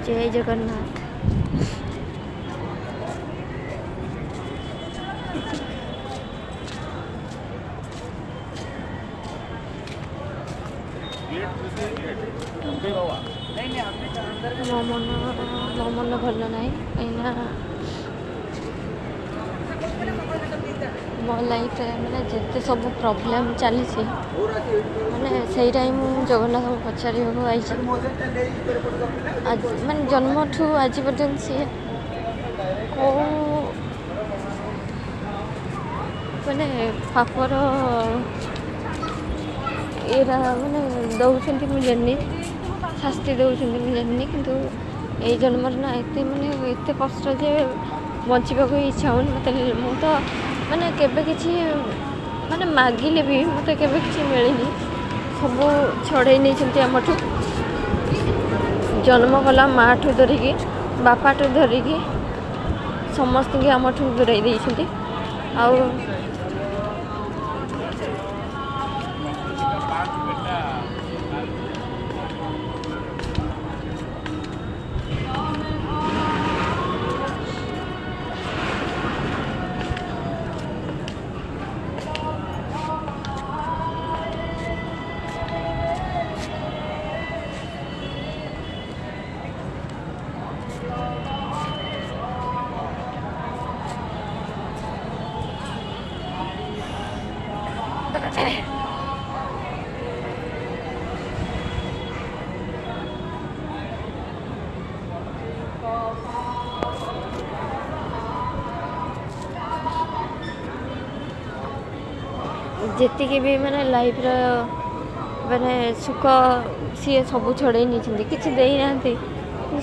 ଜୟ ଜଗନ୍ନାଥ। ମୋ ମନ ମୋ ମନ ଭଲ ନାହିଁ, କାହିଁକିନା ମୋ ଲାଇଫ୍ରେ ମାନେ ଯେତେ ସବୁ ପ୍ରୋବ୍ଲେମ୍ ଚାଲିଛି, ମାନେ ସେଇଟା ହିଁ ମୁଁ ଜଗନ୍ନାଥଙ୍କୁ ପଚାରିବାକୁ ଆଇଛି। ମାନେ ଜନ୍ମଠୁ ଆଜି ପର୍ଯ୍ୟନ୍ତ ସିଏ କେଉଁ ମାନେ ପାପର ଏଇଟା ମାନେ ଦେଉଛନ୍ତି ମୁଁ ଜାଣିନି, ଶାସ୍ତି ଦେଉଛନ୍ତି ମୁଁ ଜାଣିନି, କିନ୍ତୁ ଏଇ ଜନ୍ମରେ ନା ଏତେ ମାନେ ଏତେ କଷ୍ଟ ଯେ ବଞ୍ଚିବାକୁ ଇଚ୍ଛା ହେଉନି ମୋତେ। ମୁଁ ତ ମାନେ କେବେ କିଛି ମାନେ ମାଗିଲେ ବି ମୋତେ କେବେ କିଛି ମିଳିନି, ସବୁ ଛଡ଼େଇ ନେଇଛନ୍ତି ଆମଠୁ। ଜନ୍ମ କଲା ମାଆଠୁ ଧରିକି ବାପାଠୁ ଧରିକି ସମସ୍ତଙ୍କୁ ଆମଠୁ ଦୂରେଇ ଦେଇଛନ୍ତି। ଆଉ ଯେତିକି ବି ମାନେ ଲାଇଫ୍ର ମାନେ ସୁଖ ସିଏ ସବୁ ଛଡ଼େଇ ନେଇଛନ୍ତି, କିଛି ଦେଇନାହାନ୍ତି,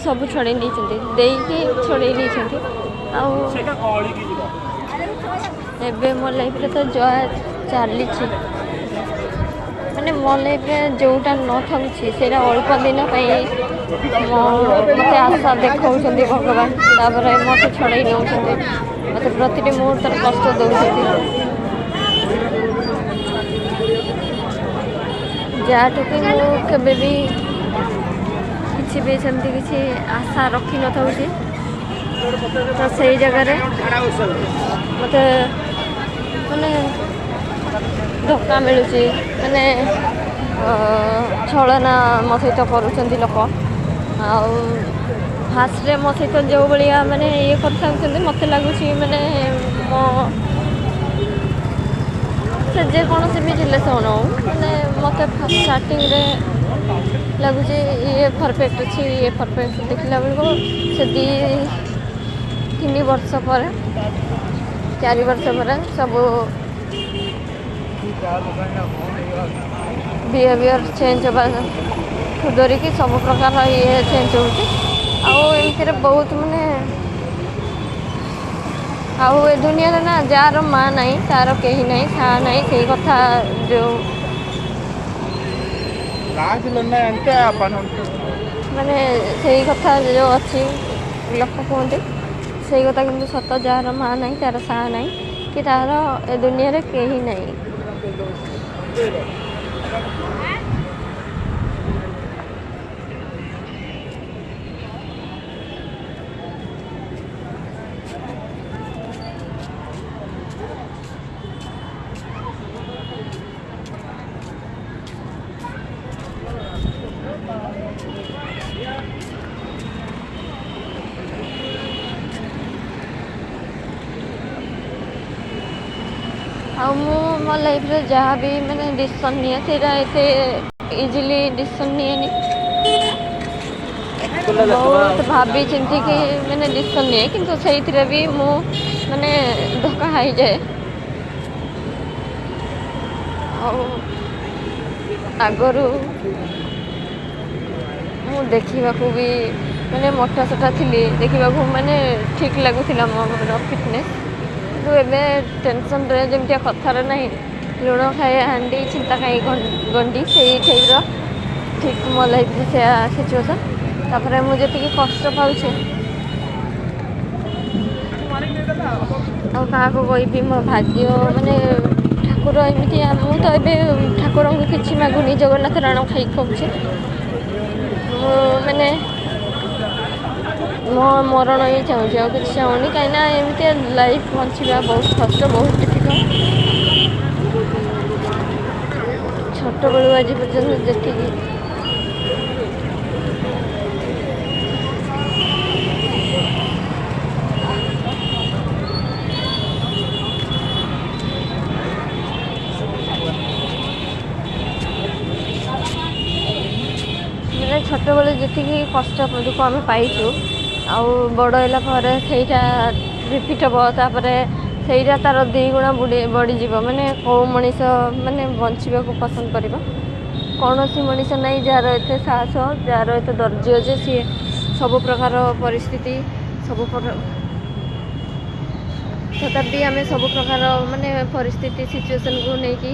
ସବୁ ଛଡ଼େଇ ନେଇଛନ୍ତି, ଦେଇକି ଛଡ଼େଇ ନେଇଛନ୍ତି। ଆଉ ଏବେ ମୋ ଲାଇଫ୍ରେ ତ ଯାହା ଚାଲିଛି, ମାନେ ମୋ ଲାଇଫ୍ରେ ଯେଉଁଟା ନଥାଉଛି ସେଇଟା ଅଳ୍ପ ଦିନ ପାଇଁ ମୋତେ ଆଶା ଦେଖାଉଛନ୍ତି ଭଗବାନ, ତାପରେ ମୋତେ ଛଡ଼େଇ ନେଉଛନ୍ତି, ମୋତେ ପ୍ରତିଟି ମୁହୂର୍ତ୍ତରେ କଷ୍ଟ ଦେଉଛନ୍ତି। ଯାହାଠୁ କି ମୁଁ କେବେ ବି କିଛି ବି ସେମିତି କିଛି ଆଶା ରଖିନଥାଉଛି, ତ ସେଇ ଜାଗାରେ ମୋତେ ମାନେ ଧୋକା ମିଳୁଛି, ମାନେ ଛଳନା ମୋ ସହିତ କରୁଛନ୍ତି ଲୋକ। ଆଉ ଫାଷ୍ଟରେ ମୋ ସହିତ ଯେଉଁ ଭଳିଆ ମାନେ ଇଏ କରିଥାଉଛନ୍ତି, ମୋତେ ଲାଗୁଛି ମାନେ ମୋ ସେ ଯେକୌଣସି ବି ରିଲେସନ୍ ହଉ, ମାନେ ମୋତେ ଷ୍ଟାର୍ଟିଂରେ ଲାଗୁଛି ଇଏ ପରଫେକ୍ଟ ଅଛି, ଇଏ ପରଫେକ୍ଟ, ଦେଖିଲା ବେଳକୁ ସେ 2-3 ବର୍ଷ ପରେ 4 ବର୍ଷ ପରେ ସବୁ ବିହେଭିଅର୍ ଚେଞ୍ଜ ହେବା ଧରିକି ସବୁ ପ୍ରକାର ଇଏ ଚେଞ୍ଜ ହେଉଛି। ଆଉ ଏମିତିରେ ବହୁତ ମାନେ ଆଉ ଏ ଦୁନିଆରେ ନା ଯାହାର ମା ନାହିଁ ତାର କେହି ନାହିଁ, ସାହା ନାହିଁ, ସେଇ କଥା ଯେଉଁ ମାନେ ସେଇ କଥା ଯେଉଁ ଅଛି ଲୋକ କୁହନ୍ତି ସେଇ କଥା କିନ୍ତୁ ସତ। ଯାହାର ମା ନାହିଁ ତାର ସାହା ନାହିଁ କି ତାର ଏ ଦୁନିଆରେ କେହି ନାହିଁ। ଆଉ ମୁଁ ମୋ ଲାଇଫ୍ରେ ଯାହା ବି ମାନେ ଡିସିସନ୍ ନିଏ ସେଇଟା ଏତେ ଇଜିଲି ଡିସିସନ୍ ନିଏନି, ବହୁତ ଭାବି ଚିନ୍ତିକି ମାନେ ଡିସିସନ୍ ନିଏ, କିନ୍ତୁ ସେଇଥିରେ ବି ମୁଁ ମାନେ ଧୋକା ହେଇଯାଏ। ଆଉ ଆଗରୁ ମୁଁ ଦେଖିବାକୁ ବି ମାନେ ମୋଟା ସୋଟା ଥିଲି, ଦେଖିବାକୁ ମାନେ ଠିକ୍ ଲାଗୁଥିଲା ମୋର ଫିଟନେସ୍, କିନ୍ତୁ ଏବେ ଟେନସନ୍ରେ ଯେମିତିଆ କଥାରେ ନାହିଁ ଲୁଣ ଖାଏ ହାଣ୍ଡି ଚିନ୍ତା ଖାଇ ଗଣ୍ଡି, ସେଇ ଟାଇପ୍ର ଠିକ୍ ମୋ ଲାଇଫ୍ରେ ସେୟା ସିଚୁଏସନ୍। ତାପରେ ମୁଁ ଯେତିକି କଷ୍ଟ ପାଉଛି ଆଉ କାହାକୁ କହିବି, ମୋ ଭାଗ୍ୟ ମାନେ ଠାକୁର ଏମିତି। ମୁଁ ତ ଏବେ ଠାକୁରଙ୍କୁ କିଛି ମାଗୁନି, ଜଗନ୍ନାଥ ରାଣ ଖାଇ ଖାଉଛି ମୁଁ। ମାନେ ମୋ ମରଣ ହିଁ ଚାହୁଁଛି, ଆଉ କିଛି ଚାହୁଁନି। କାହିଁକିନା ଏମିତିଆ ଲାଇଫ୍ ବଞ୍ଚିବା ବହୁତ କଷ୍ଟ, ବହୁତ ଡିଫିକଲ୍ଟ। ଛୋଟବେଳୁ ଆଜି ପର୍ଯ୍ୟନ୍ତ ଯେତିକି ମାନେ ଛୋଟବେଳେ ଯେତିକି କଷ୍ଟ ଦୁଃଖ ଆମେ ପାଇଛୁ, ଆଉ ବଡ଼ ହେଲା ପରେ ସେଇଟା ରିପିଟ୍ ହେବ, ତାପରେ ସେଇଟା ତା'ର 2 ଗୁଣା ବଢ଼ିଯିବ। ମାନେ କେଉଁ ମଣିଷ ମାନେ ବଞ୍ଚିବାକୁ ପସନ୍ଦ କରିବ? କୌଣସି ମଣିଷ ନାହିଁ ଯାହାର ଏତେ ସାହସ, ଯାହାର ଏତେ ଧୈର୍ଯ୍ୟ ଯେ ସିଏ ସବୁ ପ୍ରକାର ପରିସ୍ଥିତି, ସବୁ ପ୍ରକାର ତଥାପି ଆମେ ସବୁ ପ୍ରକାର ମାନେ ପରିସ୍ଥିତି ସିଚୁଏସନ୍କୁ ନେଇକି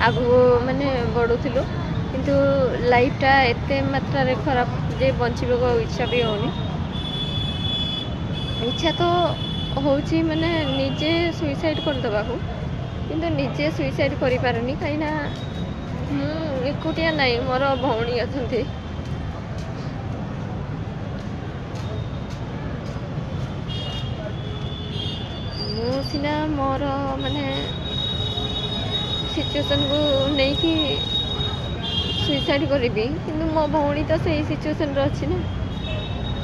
ଆଗକୁ ମାନେ ବଢ଼ୁଥିଲୁ। କିନ୍ତୁ ଲାଇଫ୍ଟା ଏତେ ମାତ୍ରାରେ ଖରାପ ଯେ ବଞ୍ଚିବାକୁ ଆଉ ଇଚ୍ଛା ବି ହେଉନି। ଇଚ୍ଛା ତ ହେଉଛି ମାନେ ନିଜେ ସୁଇସାଇଡ଼୍ କରିଦେବାକୁ, କିନ୍ତୁ ନିଜେ ସୁଇସାଇଡ଼୍ କରିପାରୁନି। କାହିଁକିନା ମୁଁ ଏକୁଟିଆ ନାହିଁ, ମୋର ଭଉଣୀ ଅଛନ୍ତି। ମୁଁ ସିନା ମୋର ମାନେ ସିଚୁଏସନ୍କୁ ନେଇକି ସୁଇସାଇଡ଼୍ କରିବି, କିନ୍ତୁ ମୋ ଭଉଣୀ ତ ସେଇ ସିଚୁଏସନ୍ରେ ଅଛି ନା।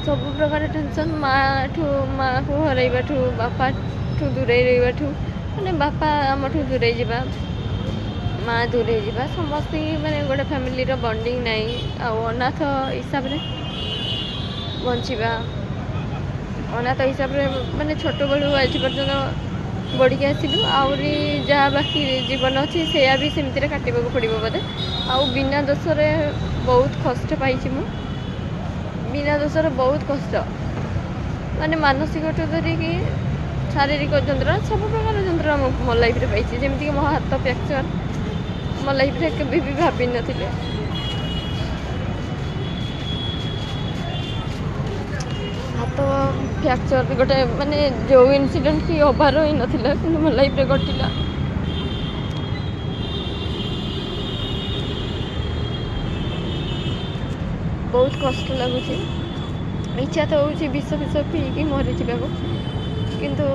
ସବୁ ପ୍ରକାର ଟେନସନ୍, ମାଆଠୁ, ମାଆକୁ ହରାଇବାଠୁ, ବାପାଠୁ ଦୂରେଇ ରହିବାଠୁ, ମାନେ ବାପା ଆମଠୁ ଦୂରେଇ ଯିବା, ମାଆ ଦୂରେଇ ଯିବା, ସମସ୍ତେ ମାନେ ଗୋଟେ ଫ୍ୟାମିଲିର ବଣ୍ଡିଙ୍ଗ ନାହିଁ। ଆଉ ଅନାଥ ହିସାବରେ ବଞ୍ଚିବା, ଅନାଥ ହିସାବରେ ମାନେ ଛୋଟବେଳୁ ଆଜି ପର୍ଯ୍ୟନ୍ତ ବଢ଼ିକି ଆସିଲୁ। ଆହୁରି ଯାହା ବାକି ଜୀବନ ଅଛି ସେଇଆ ବି ସେମିତିରେ କାଟିବାକୁ ପଡ଼ିବ ବୋଧେ। ଆଉ ବିନା ଦୋଷରେ ବହୁତ କଷ୍ଟ ପାଇଛି ମୁଁ, ବିନା ଦୋଷରେ ବହୁତ କଷ୍ଟ, ମାନେ ମାନସିକଠୁ ଧରିକି ଶାରୀରିକ ଯନ୍ତ୍ରଣା, ସବୁ ପ୍ରକାର ଯନ୍ତ୍ରଣା ମୁଁ ମୋ ଲାଇଫ୍ରେ ପାଇଛି। ଯେମିତିକି ମୋ ହାତ ଫ୍ରାକ୍ଚର୍ ମୋ ଲାଇଫ୍ରେ କେବେ ବି ଭାବିନଥିଲି। ହାତ ଫ୍ରାକ୍ଚର୍ ଗୋଟେ ମାନେ ଯେଉଁ ଇନସିଡେଣ୍ଟ କି ହେବାର ହିଁ ନଥିଲା, କିନ୍ତୁ ମୋ ଲାଇଫ୍ରେ ଘଟିଲା। ବହୁତ କଷ୍ଟ ଲାଗୁଛି। ଇଚ୍ଛା ତ ହେଉଛି ବିଷ ଫିଷ ପିଇକି ମରିଯିବାକୁ, କିନ୍ତୁ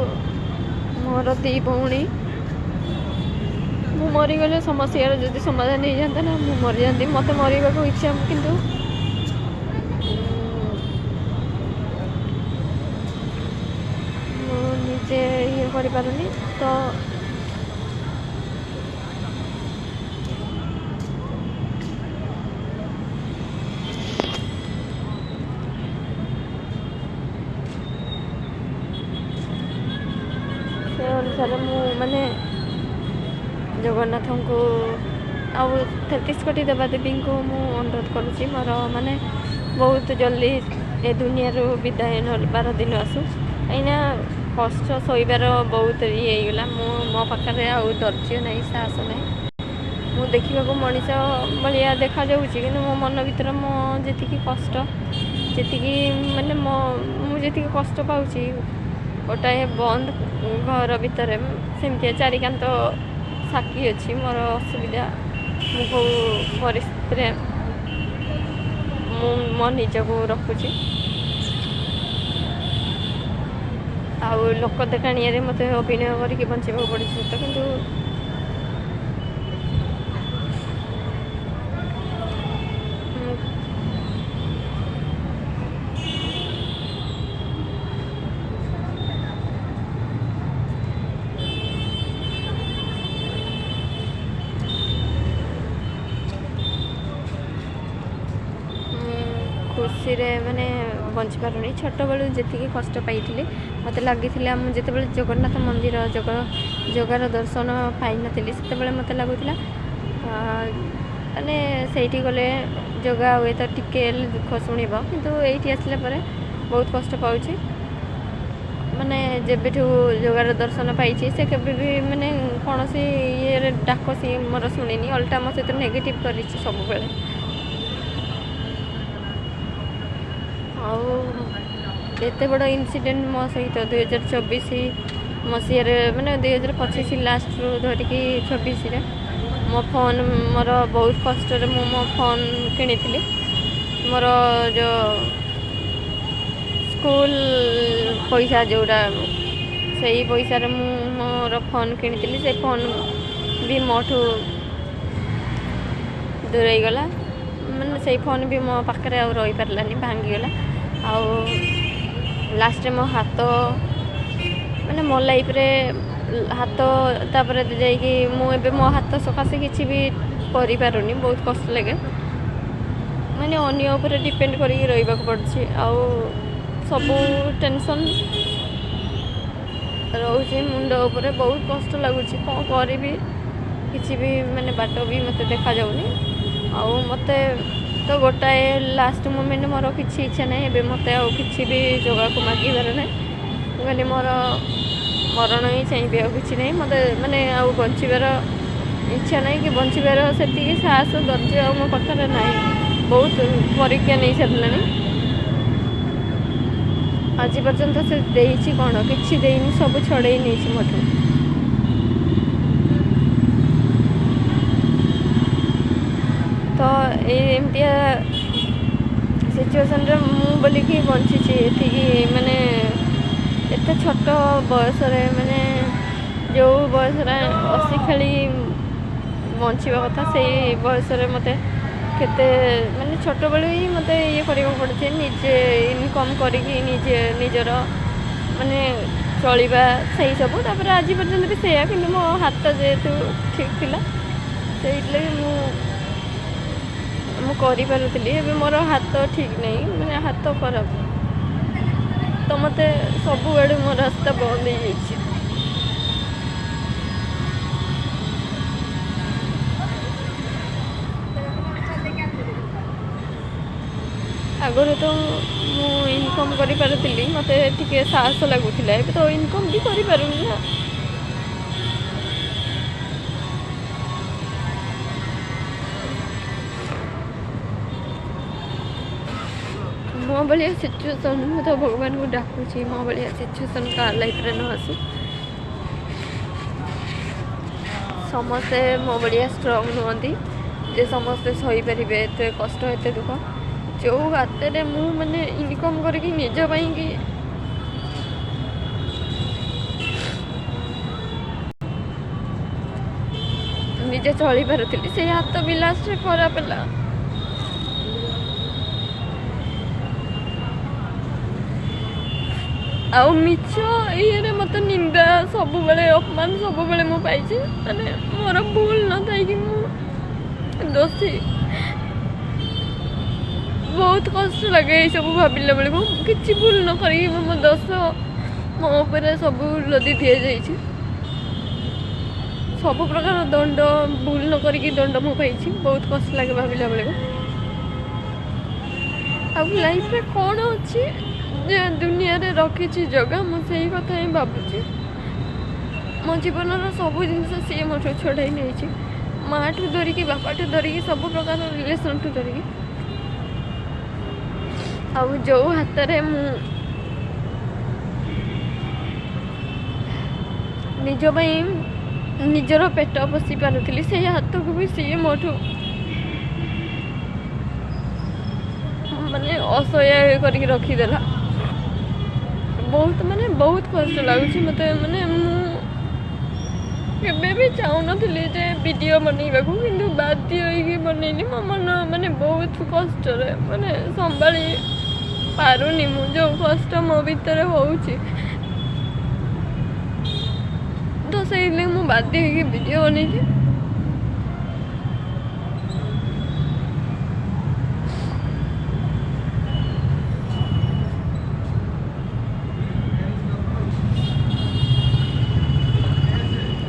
ମୋର 2 ଭଉଣୀ, ମୁଁ ମରିଗଲେ ସମସ୍ୟାର ଯଦି ସମାଧାନ ହେଇଯାନ୍ତା ନା, ମୁଁ ମରିଯାଆନ୍ତି। ମୋତେ ମରିବାକୁ ଇଚ୍ଛା, କିନ୍ତୁ ମୁଁ ନିଜେ ଇଏ କରିପାରୁନି। ତ ସେ ଅନୁସାରେ ମୁଁ ମାନେ ଜଗନ୍ନାଥଙ୍କୁ ଆଉ 33 କୋଟି ଦେବାଦେବୀଙ୍କୁ ମୁଁ ଅନୁରୋଧ କରୁଛି, ମୋର ମାନେ ବହୁତ ଜଲ୍ଦି ଏ ଦୁନିଆରୁ ବିଦାୟ ନେବାର ଦିନ ଆସୁ। କାହିଁକିନା କଷ୍ଟ ସହିବାର ବହୁତ ଇଏ ହେଇଗଲା। ମୁଁ ମୋ ପାଖରେ ଆଉ ଧୈର୍ଯ୍ୟ ନାହିଁ, ସାହସ ନାହିଁ। ମୁଁ ଦେଖିବାକୁ ମଣିଷ ଭଳିଆ ଦେଖାଯାଉଛି, କିନ୍ତୁ ମୋ ମନ ଭିତରେ ମୋ ଯେତିକି କଷ୍ଟ, ଯେତିକି ମାନେ ମୋ ମୁଁ ଯେତିକି କଷ୍ଟ ପାଉଛି, ଗୋଟାଏ ବନ୍ଦ ଘର ଭିତରେ ସେମିତିଆ ଚାରିକାନ୍ଥ ସାକ୍ଷୀ ଅଛି ମୋର ଅସୁବିଧା। ମୁଁ କେଉଁ ପରିସ୍ଥିତିରେ ମୁଁ ମୋ ନିଜକୁ ରଖୁଛି। ଆଉ ଲୋକ ଦେଖାଣିଆରେ ମୋତେ ଅଭିନୟ କରିକି ବଞ୍ଚିବାକୁ ପଡ଼ୁଛି ସତ, କିନ୍ତୁ ଖୁସିରେ ମାନେ ବଞ୍ଚିପାରୁନି। ଛୋଟବେଳୁ ଯେତିକି କଷ୍ଟ ପାଇଥିଲି, ମୋତେ ଲାଗିଥିଲା ମୁଁ ଯେତେବେଳେ ଜଗନ୍ନାଥ ମନ୍ଦିର ଜଗାର ଦର୍ଶନ ପାଇନଥିଲି, ସେତେବେଳେ ମୋତେ ଲାଗୁଥିଲା ମାନେ ସେଇଠି ଗଲେ ଜଗା ହୁଏତ ଟିକେ ହେଲେ ଦୁଃଖ ଶୁଣିବ, କିନ୍ତୁ ଏଇଠି ଆସିଲା ପରେ ବହୁତ କଷ୍ଟ ପାଉଛି। ମାନେ ଯେବେଠୁ ଜଗାର ଦର୍ଶନ ପାଇଛି, ସେ କେବେ ବି ମାନେ କୌଣସି ଇଏରେ ଡାକ ସିଏ ମୋର ଶୁଣିନି, ଓଲଟା ମୋ ସହିତ ନେଗେଟିଭ୍ କରିଛି ସବୁବେଳେ। ଆଉ ଏତେ ବଡ଼ ଇନସିଡେଣ୍ଟ ମୋ ସହିତ 2024 ମସିହାରେ, ମାନେ 2025 ଲାଷ୍ଟରୁ ଧରିକି 26ରେ ମୋ ଫୋନ୍, ମୋର ବହୁତ କଷ୍ଟରେ ମୁଁ ମୋ ଫୋନ୍ କିଣିଥିଲି। ମୋର ଯେଉଁ ସ୍କୁଲ ପଇସା ଯେଉଁଟା, ସେଇ ପଇସାରେ ମୁଁ ମୋର ଫୋନ୍ କିଣିଥିଲି। ସେ ଫୋନ୍ ବି ମୋଠୁ ଦୂରେଇ ଗଲା, ମାନେ ସେଇ ଫୋନ୍ ବି ମୋ ପାଖରେ ଆଉ ରହିପାରିଲାନି, ଭାଙ୍ଗିଗଲା। ଆଉ ଲାଷ୍ଟରେ ମୋ ହାତ, ମାନେ ମୋ ଲାଇଫ୍ରେ ହାତ, ତାପରେ ଯାଇକି ମୁଁ ଏବେ ମୋ ହାତ ସକାଶେ କିଛି ବି କରିପାରୁନି, ବହୁତ କଷ୍ଟ ଲାଗେ। ମାନେ ଅନ୍ୟ ଉପରେ ଡିପେଣ୍ଡ କରିକି ରହିବାକୁ ପଡ଼ୁଛି, ଆଉ ସବୁ ଟେନସନ୍ ରହୁଛି ମୁଣ୍ଡ ଉପରେ, ବହୁତ କଷ୍ଟ ଲାଗୁଛି। କ'ଣ କରିବି, କିଛି ବି ମାନେ ବାଟ ବି ମୋତେ ଦେଖାଯାଉନି। ଆଉ ମୋତେ ତ ଗୋଟାଏ ଲାଷ୍ଟ ମୁମେଣ୍ଟ, ମୋର କିଛି ଇଚ୍ଛା ନାହିଁ ଏବେ, ମୋତେ ଆଉ କିଛି ବି ଜଗାକୁ ମାଗିବାର ନାହିଁ। ମୁଁ ଖାଲି ମୋର ମରଣ ହିଁ ଚାହିଁବି, ଆଉ କିଛି ନାହିଁ। ମୋତେ ମାନେ ଆଉ ବଞ୍ଚିବାର ଇଚ୍ଛା ନାହିଁ କି ବଞ୍ଚିବାର ସେତିକି ସାହସ ଧୈର୍ଯ୍ୟ ଆଉ ମୋ ପାଖରେ ନାହିଁ। ବହୁତ ପରୀକ୍ଷା ନେଇ ସାରିଲାଣି ଆଜି ପର୍ଯ୍ୟନ୍ତ, ସେ ଦେଇଛି କ'ଣ? କିଛି ଦେଇନି, ସବୁ ଛଡ଼େଇ ନେଇଛି ମୋଠୁ। ତ ଏଇ ଏମିତିଆ ସିଚୁଏସନ୍ରେ ମୁଁ ବୋଲିକି ବଞ୍ଚିଛି ଏତିକି, ମାନେ ଏତେ ଛୋଟ ବୟସରେ, ମାନେ ଯେଉଁ ବୟସରେ ହସି ଖେଳି ବଞ୍ଚିବା କଥା, ସେଇ ବୟସରେ ମୋତେ କେତେ ମାନେ ଛୋଟବେଳୁ ହିଁ ମୋତେ ଇଏ କରିବାକୁ ପଡ଼ୁଛି, ନିଜେ ଇନକମ୍ କରିକି ନିଜେ ନିଜର ମାନେ ଚଳିବା ସେଇ ସବୁ। ତାପରେ ଆଜି ପର୍ଯ୍ୟନ୍ତ ବି ସେଇଆ, କିନ୍ତୁ ମୋ ହାତ ଯେହେତୁ ଠିକ୍ ଥିଲା ସେଇଥିଲାଗି ମୁଁ କରିପାରୁଥିଲି। ଏବେ ମୋର ହାତ ଠିକ୍ ନାହିଁ, ମାନେ ହାତ ଖରାପ, ତ ମୋତେ ସବୁଆଡ଼ୁ ମୋ ରାସ୍ତା ବନ୍ଦ ହେଇଯାଇଛି। ଆଗରୁ ତ ମୁଁ ଇନକମ୍ କରିପାରୁଥିଲି, ମୋତେ ଟିକେ ସାହସ ଲାଗୁଥିଲା, ଏବେ ତ ଇନକମ୍ ବି କରିପାରୁନି ନା। ମୋ ଭଳିଆ ସିଚୁଏସନ୍, ମୁଁ ତ ଭଗବାନଙ୍କୁ ଡାକୁଛି ମୋ ଭଳିଆ ସିଚୁଏସନ୍ କାହା ଲାଇଫ୍ରେ ନ ଆସୁ। ସମସ୍ତେ ମୋ ଭଳିଆ ଷ୍ଟ୍ରଙ୍ଗ ନୁହନ୍ତି ଯେ ସମସ୍ତେ ସହିପାରିବେ ଏତେ କଷ୍ଟ, ଏତେ ଦୁଃଖ। ଯେଉଁ ହାତରେ ମୁଁ ମାନେ ଇନକମ୍ କରିକି ନିଜ ପାଇଁକି ନିଜେ ଚଳିପାରୁଥିଲି, ସେଇ ହାତ ବି ଲାଷ୍ଟରେ ଖରାପ ହେଲା। ଆଉ ମିଛ ଇଏରେ ମୋତେ ନିନ୍ଦା ସବୁବେଳେ, ଅପମାନ ସବୁବେଳେ ମୁଁ ପାଇଛି। ମାନେ ମୋର ଭୁଲ ନଥାଇକି ମୁଁ ଦୋଷୀ। ବହୁତ କଷ୍ଟ ଲାଗେ ଏଇସବୁ ଭାବିଲା ବେଳକୁ, କିଛି ଭୁଲ ନ କରିକି ମୋ ଦୋଷ ମୋ ଉପରେ ସବୁ ଲଦି ଦିଆଯାଇଛି। ସବୁ ପ୍ରକାର ଦଣ୍ଡ, ଭୁଲ ନ କରିକି ଦଣ୍ଡ ମୁଁ ପାଇଛି। ବହୁତ କଷ୍ଟ ଲାଗେ ଭାବିଲା ବେଳକୁ। ଆଉ ଲାଇଫ୍ରେ କ'ଣ ଅଛି ଯେ ଦୁନିଆରେ ରଖିଛି ଜଗା, ମୁଁ ସେଇ କଥା ହିଁ ଭାବୁଛି। ମୋ ଜୀବନର ସବୁ ଜିନିଷ ସିଏ ମୋଠୁ ଛଡ଼େଇ ନେଇଛି, ମାଆଠୁ ଧରିକି ବାପାଠୁ ଧରିକି ସବୁ ପ୍ରକାର ରିଲେସନ୍ଠୁ ଧରିକି। ଆଉ ଯେଉଁ ହାତରେ ମୁଁ ନିଜ ପାଇଁ ନିଜର ପେଟ ପୋଷି ପାରୁଥିଲି, ସେଇ ହାତକୁ ବି ସିଏ ମୋଠୁ ମାନେ ଅସହାୟ କରିକି ରଖିଦେଲା। ବହୁତ ମାନେ ବହୁତ କଷ୍ଟ ଲାଗୁଛି ମୋତେ। ମାନେ ମୁଁ କେବେ ବି ଚାହୁଁନଥିଲି ଯେ ଭିଡ଼ିଓ ବନେଇବାକୁ, କିନ୍ତୁ ବାଧ୍ୟ ହେଇକି ବନେଇଲି। ମୋ ମନ ମାନେ ବହୁତ କଷ୍ଟରେ, ମାନେ ସମ୍ଭାଳି ପାରୁନି ମୁଁ ଯେଉଁ କଷ୍ଟ ମୋ ଭିତରେ ହେଉଛି, ତ ସେଇଥିଲାଗି ମୁଁ ବାଧ୍ୟ ହେଇକି ଭିଡ଼ିଓ ବନେଇଛି।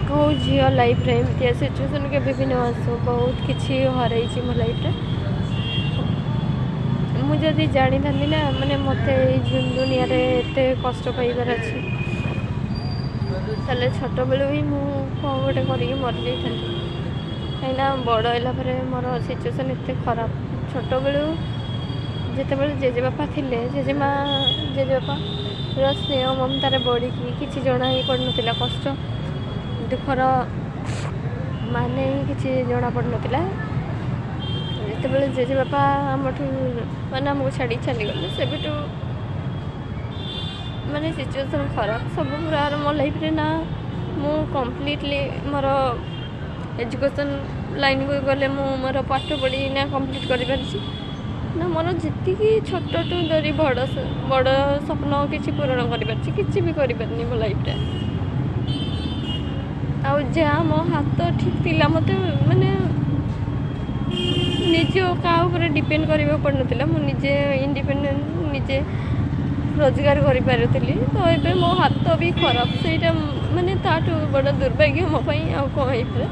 କେଉଁ ଝିଅ ଲାଇଫ୍ରେ ଏମିତିଆ ସିଚୁଏସନ୍ କେବେ ବି ନ ଆସୁ। ବହୁତ କିଛି ହରାଇଛି ମୋ ଲାଇଫ୍ରେ। ମୁଁ ଯଦି ଜାଣିଥାନ୍ତି ନା ମାନେ ମୋତେ ଏଇ ଦୁନିଆରେ ଏତେ କଷ୍ଟ ପାଇବାର ଅଛି, ତାହେଲେ ଛୋଟବେଳୁ ହିଁ ମୁଁ କ'ଣ ଗୋଟେ କରିକି ମରିଯାଇଥାନ୍ତି। କାହିଁକିନା ବଡ଼ ହେଲା ପରେ ମୋର ସିଚୁଏସନ୍ ଏତେ ଖରାପ। ଛୋଟବେଳୁ ଯେତେବେଳେ ଜେଜେବାପା ଥିଲେ, ଜେଜେମା ଜେଜେବାପାର ସ୍ନେହ ମମତାରେ ବଢ଼ିକି କିଛି ଜଣା ହିଁ ପଡ଼ୁନଥିଲା, କଷ୍ଟ ଦୁଃଖର ମାନେ ହିଁ କିଛି ଜଣା ପଡ଼ୁନଥିଲା। ଯେତେବେଳେ ଜେଜେବାପା ଆମଠୁ ମାନେ ଆମକୁ ଛାଡ଼ିକି ଚାଲିଗଲେ, ସେବେଠୁ ମାନେ ସିଚୁଏସନ୍ ଖରାପ ସବୁ ପ୍ରକାର ମୋ ଲାଇଫ୍ରେ। ନା ମୁଁ କମ୍ପ୍ଲିଟଲି ମୋର ଏଜୁକେସନ୍ ଲାଇନ୍କୁ ଗଲେ ମୁଁ ମୋର ପାଠ ପଢ଼ି ନା କମ୍ପ୍ଲିଟ୍ କରିପାରିଛି, ନା ମୋର ଯେତିକି ଛୋଟଠୁ ଧରି ବଡ଼ ବଡ଼ ସ୍ୱପ୍ନ କିଛି ପୂରଣ କରିପାରିଛି, କିଛି ବି କରିପାରିନି ମୋ ଲାଇଫ୍ରେ। ଆଉ ଯାହା ମୋ ହାତ ଠିକ୍ ଥିଲା, ମୋତେ ମାନେ ନିଜ କାହା ଉପରେ ଡିପେଣ୍ଡ କରିବାକୁ ପଡ଼ୁନଥିଲା, ମୁଁ ନିଜେ ଇଣ୍ଡିପେଣ୍ଡେଣ୍ଟ, ନିଜେ ରୋଜଗାର କରିପାରୁଥିଲି। ତ ଏବେ ମୋ ହାତ ବି ଖରାପ, ସେଇଟା ମାନେ ତାଠୁ ବଡ଼ ଦୁର୍ଭାଗ୍ୟ ମୋ ପାଇଁ ଆଉ କ'ଣ ହେଇପାରେ।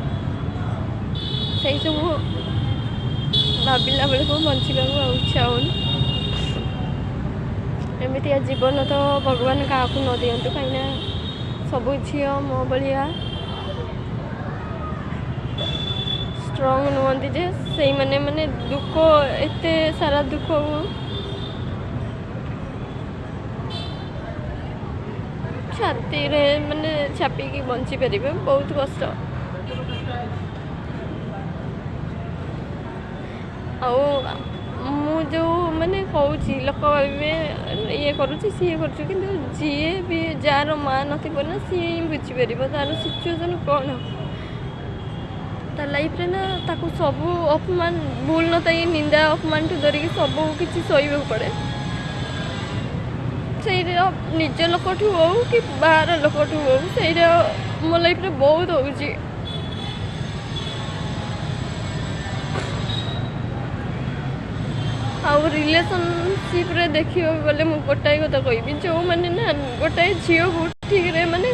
ସେଇ ସବୁ ଭାବିଲା ବେଳକୁ ବଞ୍ଚିବାକୁ ଆଉ ଇଚ୍ଛା ହେଉନି। ଏମିତିଆ ଜୀବନ ତ ଭଗବାନ କାହାକୁ ନ ଦିଅନ୍ତୁ, କାହିଁକିନା ସବୁ ଝିଅ ମୋ ଭଳିଆ ଷ୍ଟ୍ରଙ୍ଗ ନୁହନ୍ତି ଯେ ସେଇମାନେ ମାନେ ଦୁଃଖ, ଏତେ ସାରା ଦୁଃଖକୁ ଛାତିରେ ମାନେ ଚାପିକି ବଞ୍ଚିପାରିବେ। ବହୁତ କଷ୍ଟ। ଆଉ ମୁଁ ଯେଉଁ ମାନେ କହୁଛି, ଲୋକ ଭାବିବେ ଇଏ କରୁଛି ସିଏ କରୁଛି, କିନ୍ତୁ ଯିଏ ବି ଯାହାର ମା' ନଥିବ ନା, ସିଏ ହିଁ ବୁଝିପାରିବ ତାର ସିଚୁଏସନ୍ କ'ଣ ତା ଲାଇଫ୍ରେ। ନା ତାକୁ ସବୁ ଅପମାନ, ଭୁଲ ନଥାଇ ନିନ୍ଦା ଅପମାନଠୁ ଧରିକି ସବୁ କିଛି ସହିବାକୁ ପଡ଼େ। ସେଇଟା ନିଜ ଲୋକଠୁ ହଉ କି ବାହାର ଲୋକଠୁ ହଉ, ସେଇଟା ମୋ ଲାଇଫ୍ରେ ବହୁତ ହେଉଛି। ଆଉ ରିଲେସନସିପ୍ରେ ଦେଖିବାକୁ ଗଲେ ମୁଁ ଗୋଟାଏ କଥା କହିବି, ଯେଉଁମାନେ ନା ଗୋଟାଏ ଝିଅକୁ ଠିକ୍ରେ ମାନେ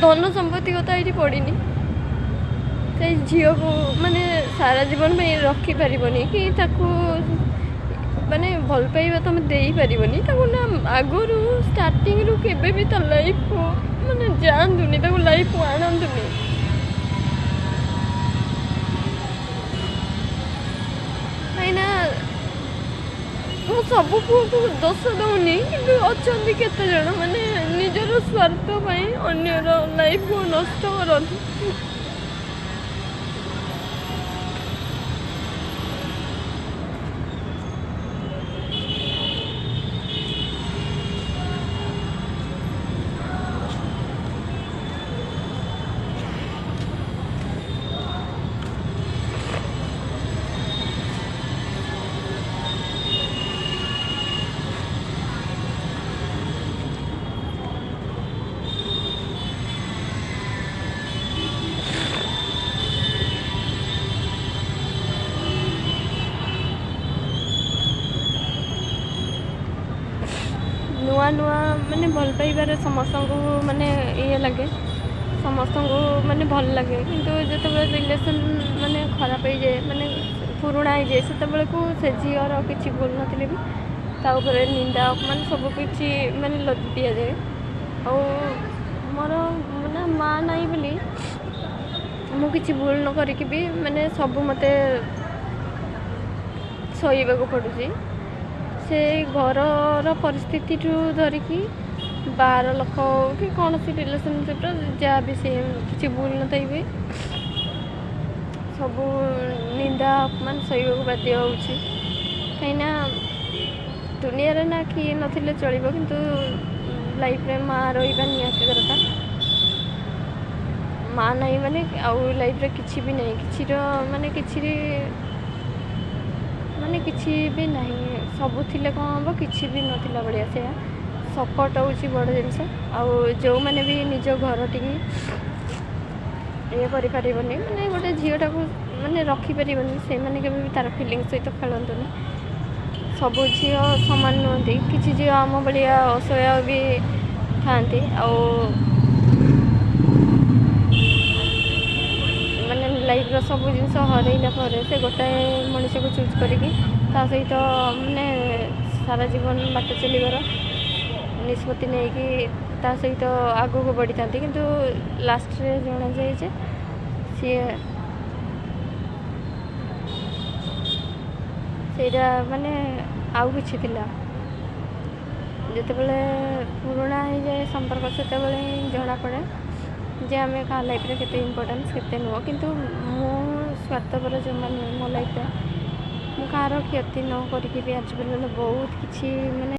ଧନ ସମ୍ପତ୍ତି କଥା ଏଇଠି ପଡ଼ିନି, ସେଇ ଝିଅକୁ ମାନେ ସାରା ଜୀବନ ପାଇଁ ରଖିପାରିବନି କି ତାକୁ ମାନେ ଭଲ ପାଇବା ତୁମେ ଦେଇପାରିବନି ତାକୁ, ନା ଆଗରୁ ଷ୍ଟାର୍ଟିଂରୁ କେବେ ବି ତା ଲାଇଫ୍କୁ ମାନେ ଯାଆନ୍ତୁନି, ତାକୁ ଲାଇଫ୍କୁ ଆଣନ୍ତୁନି। କାହିଁକିନା ମୁଁ ସବୁ ପୁଅକୁ ଦୋଷ ଦେଉନି, କିନ୍ତୁ ଅଛନ୍ତି କେତେଜଣ ମାନେ ନିଜର ସ୍ୱାର୍ଥ ପାଇଁ ଅନ୍ୟର ଲାଇଫ୍କୁ ନଷ୍ଟ କରନ୍ତି। ନୂଆ ନୂଆ ମାନେ ଭଲ ପାଇବାରେ ସମସ୍ତଙ୍କୁ ମାନେ ଇଏ ଲାଗେ, ସମସ୍ତଙ୍କୁ ମାନେ ଭଲ ଲାଗେ, କିନ୍ତୁ ଯେତେବେଳେ ରିଲେସନ୍ ମାନେ ଖରାପ ହେଇଯାଏ, ମାନେ ପୁରୁଣା ହେଇଯାଏ, ସେତେବେଳକୁ ସେ ଝିଅର କିଛି ଭୁଲ ନଥିଲେ ବି ତା ଉପରେ ନିନ୍ଦା ଅପମାନ ସବୁ କିଛି ମାନେ ଲଦି ଦିଆଯାଏ। ଆଉ ମୋର ନା ମା' ନାହିଁ ବୋଲି ମୁଁ କିଛି ଭୁଲ ନ କରିକି ବି ମାନେ ସବୁ ମୋତେ ସହିବାକୁ ପଡ଼ୁଛି। ସେ ଘରର ପରିସ୍ଥିତିଠୁ ଧରିକି ବାହାର ଲୋକ ହଉ କି କୌଣସି ରିଲେସନସିପ୍ର ଯାହା ବି ସେ କିଛି ଭୁଲ ନଥାଇ ବି ସବୁ ନିନ୍ଦା ଅପମାନ ସହିବାକୁ ବାଧ୍ୟ ହେଉଛି। କାହିଁକିନା ଦୁନିଆରେ ନା କିଏ ନଥିଲେ ଚଳିବ, କିନ୍ତୁ ଲାଇଫ୍ରେ ମା' ରହିବା ନିହାତି ଦରକାର। ମା' ନାହିଁ ମାନେ ଆଉ ଲାଇଫ୍ରେ କିଛି ବି ନାହିଁ, କିଛିର ମାନେ କିଛି ମାନେ କିଛି ବି ନାହିଁ। ସବୁ ଥିଲେ କ'ଣ ହେବ, କିଛି ବି ନଥିଲା ଭଳିଆ। ସେଇଆ ସପୋର୍ଟ ହେଉଛି ବଡ଼ ଜିନିଷ। ଆଉ ଯେଉଁମାନେ ବି ନିଜ ଘରଟିକି ଇଏ କରିପାରିବନି, ମାନେ ଗୋଟେ ଝିଅଟାକୁ ମାନେ ରଖିପାରିବନି, ସେମାନେ କେବେ ବି ତା'ର ଫିଲିଙ୍ଗ୍ ସହିତ ଖେଳନ୍ତୁନି। ସବୁ ଝିଅ ସମାନ ନୁହନ୍ତି, କିଛି ଝିଅ ଆମ ଭଳିଆ ଅସହାୟ ବି ଥାଆନ୍ତି। ଆଉ ମାନେ ଲାଇଫ୍ର ସବୁ ଜିନିଷ ହରେଇଲା ପରେ ସେ ଗୋଟାଏ ମଣିଷକୁ ଚୁଜ୍ କରିକି ତା ସହିତ ମାନେ ସାରା ଜୀବନ ବାଟ ଚାଲିବାର ନିଷ୍ପତ୍ତି ନେଇକି ତା ସହିତ ଆଗକୁ ବଢ଼ିଥାନ୍ତି, କିନ୍ତୁ ଲାଷ୍ଟରେ ଜଣାଯାଏ ଯେ ସିଏ ସେଇଟା ମାନେ ଆଉ କିଛି ଥିଲା। ଯେତେବେଳେ ପୁରୁଣା ହେଇଯାଏ ସମ୍ପର୍କ, ସେତେବେଳେ ହିଁ ଜଣାପଡ଼େ ଯେ ଆମେ କାହା ଲାଇଫ୍ରେ କେତେ ଇମ୍ପୋର୍ଟାନ୍ସ କେତେ ନୁହଁ। କିନ୍ତୁ ମୁଁ ସ୍ୱାର୍ଥପର ଜମା ନୁହେଁ। ମୋ ଲାଇଫ୍ରେ ମୁଁ କାହାର କ୍ଷତି ନ କରିକି ବି ଆଜି ପର୍ଯ୍ୟନ୍ତ ବହୁତ କିଛି ମାନେ